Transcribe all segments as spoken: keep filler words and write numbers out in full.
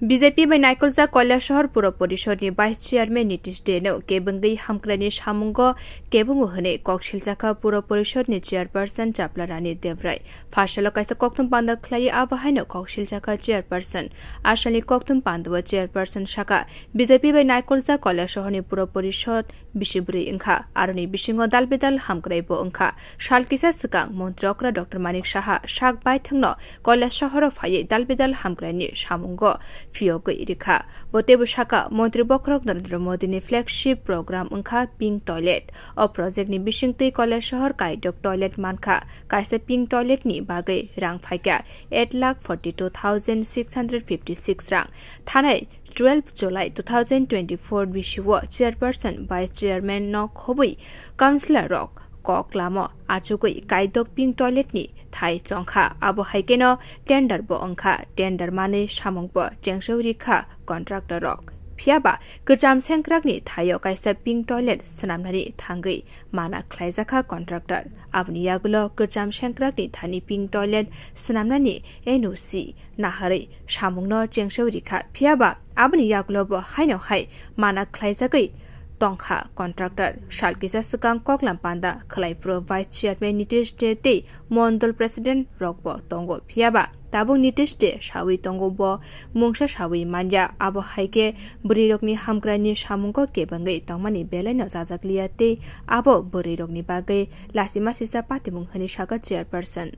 B J P bai naikoljak Kailasahar Puro Porishod ni Vice Chairman Nitish De no kebengwi hamkraini samungo kebungo hwnwi kok siljakha Puro Porishod ni Chairperson Chapla Rani Debrai. Phasalo kaisa kokthum panda khlaiwi abo haino kok siljakha Chairperson. Asalni kokthum pandao Chairperson sakha, B J P bai naikoljak Kailasahar ni Puro Porishod bisi bwrwi wngkha, aroni bisingo dal bedal hamkrai bo wngkha. Sal kisa swkang Montri okra Doctor Manik Saha sak baithangno Kailasaharo phaiwi dal bedal hamkraini samungo phiyogwi rikha. Bo teibo sakha, Montri bokhorok Narendra Modini flagship program wngkha Pink Toilet. O project ni bisingtwi Kailasahar kaidok toilet mankha. Kaisa Pink Toilet ni bagwi rang phaikha eight lakh forty two thousand six hundred fifty six rang. Thanai twelve July two thousand twenty-four bisio Chairperson, Vice Chairman no khobwi Councillor rok kok lamo achugwi kaidok Pink Toilet ni thai chongkha. Abo hai kheno tender bo wngkha. Tender manwi samung bo chengso rikha contractor rok. Phiyaba kwcham sengkrak ni thaio kaisa Pink Toilet swnamnani thangwi mana khlaijakha contractor. Aboni yagulo kwcham sengkrak ni thani Pink Toilet swnamnani N O C naharwi samungno chengso rikha. Phiyaba aboni yagulo bo haino hai mana khlaijagwi tongkha contractor. Sal kisa swkang koklam panda khwlai phuru Vice Chairman Nitish De tei Mondol President rok bo tongo. Phiyaba tabuk Nitish De sawi tongo, bo mungsa sawi manya. Abo hai khe bwrwi rokni hamkraini samungo kebengwi tongmani belai no chajakliya tei abo bwrwi rokni bagwi lasima sisa patimung hwnwi sakha Chairperson.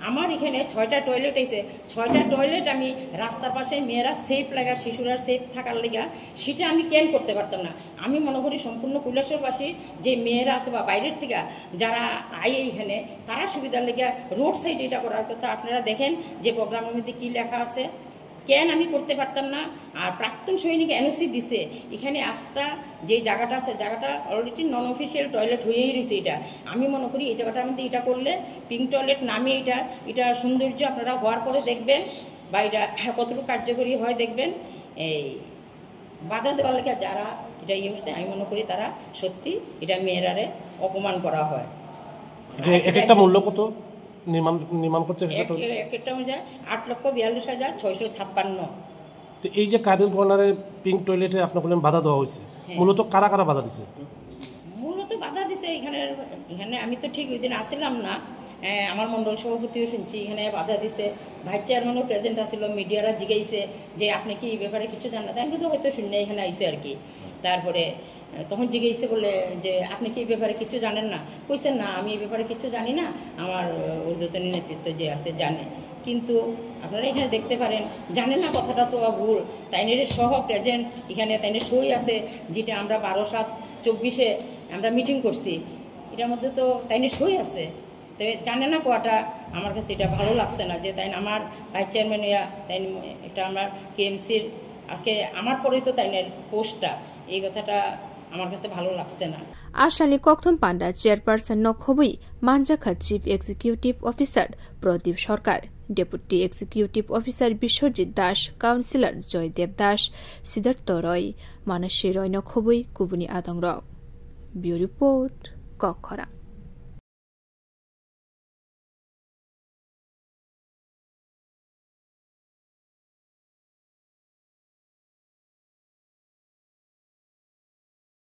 আমার এখানে ছয়টা টয়লেট আছে, ছয়টা টয়লেট আমি রাস্তার পাশে মেয়েরা সেফ লাগার, শিশুরা সেফ থাকার লেগা, সেটা আমি কেন করতে পারতাম না? আমি মনে করি সম্পূর্ণ কৈলাসহরবাসী যে মেয়েরা আছে বা বাইরের থেকে যারা আয় এখানে, তারা সুবিধার লেগা রোড সাইডে এটা করার কথা। আপনারা দেখেন যে প্রোগ্রামের মধ্যে কি লেখা আছে, কেন আমি করতে পারতাম না? আর প্রাক্তন সৈনিক এনওসি দিছে, এখানে আস্তা যে জায়গাটা আছে, জায়গাটা অলরেডি নন অফিসিয়াল টয়লেট হয়েই রয়েছে। এটা আমি মনে করি এই জায়গাটার মধ্যে এটা করলে, পিঙ্ক টয়লেট নামে এটা, এটা সৌন্দর্য আপনারা হওয়ার পরে দেখবেন বা এটা কতটুকু কার্যকরী হয় দেখবেন। এই বাধা দেওয়ার লেগে যারা এটা ইয়ে করছে, আমি মনে করি তারা সত্যি এটা মেয়েরারে অপমান করা হয়। এটা আর এক এটা একটা মূল্য কত? নির্মাণ, নির্মাণ করতে এক, একটা এক একটা অনুযায়ী আট লক্ষ বিয়াল্লিশ হাজার ছয়শো ছাপ্পান্ন। তো এই যে কার্ডেন কর্নারে পিঙ্ক টয়লেটে আপনার বললেন বাধা দেওয়া হয়েছে, হ্যাঁ। মূলত কারা কারা বাধা দিছে? মূলত বাধা দিছে এখানে, এখানে আমি তো ঠিক ওই দিন আসিলাম না। এ, আমার মণ্ডল সভাপতিও শুনছি এখানে বাধা দিছে, ভাইস চেয়ারম্যানও প্রেজেন্ট আছিল, মিডিয়ারা জিগাইছে যে আপনি কি এই ব্যাপারে কিছু জানেন? আমি তো হয়তো শুনে এখানে আইছে আর কি। তারপরে তখন জিজ্ঞেসে বলে যে, "আপনি কি এই ব্যাপারে কিছু জানেন না?" কইছেন, "না, আমি এই ব্যাপারে কিছু জানি না, আমার, আহ, ঊর্ধ্বতন নেতৃত্ব যে আছে জানে।" কিন্তু আপনারা এখানে দেখতে পারেন, জানে না কথাটা তো ভুল। তাইনের সহ প্রেজেন্ট এখানে, তাইনের সই আছে, যেটা আমরা বারো সাত চব্বিশে আমরা মিটিং করছি, এটার মধ্যে তো তাইনের সই আছে। তো জানে না কোয়াটা, আমার কাছে এটা ভালো লাগছে না যে তাই আমার ভাইস চেয়ারম্যান হইয়া তাই একটা আমার কেএমসির আজকে আমার পরেই তো তাইনের পোস্টটা, এই কথাটা আমার কাছে ভালো লাগছে না। Asalni kokthum panda chairperson no khobwi manjakha Chief Executive Officer Pradip Sarkar, Deputy Executive Officer Biswajit Das, Councillor Joydev Das, Siddhartha Roy, Manasi Roy no khobwi kubuni adongrok. Bureau Report, Kokkhorang.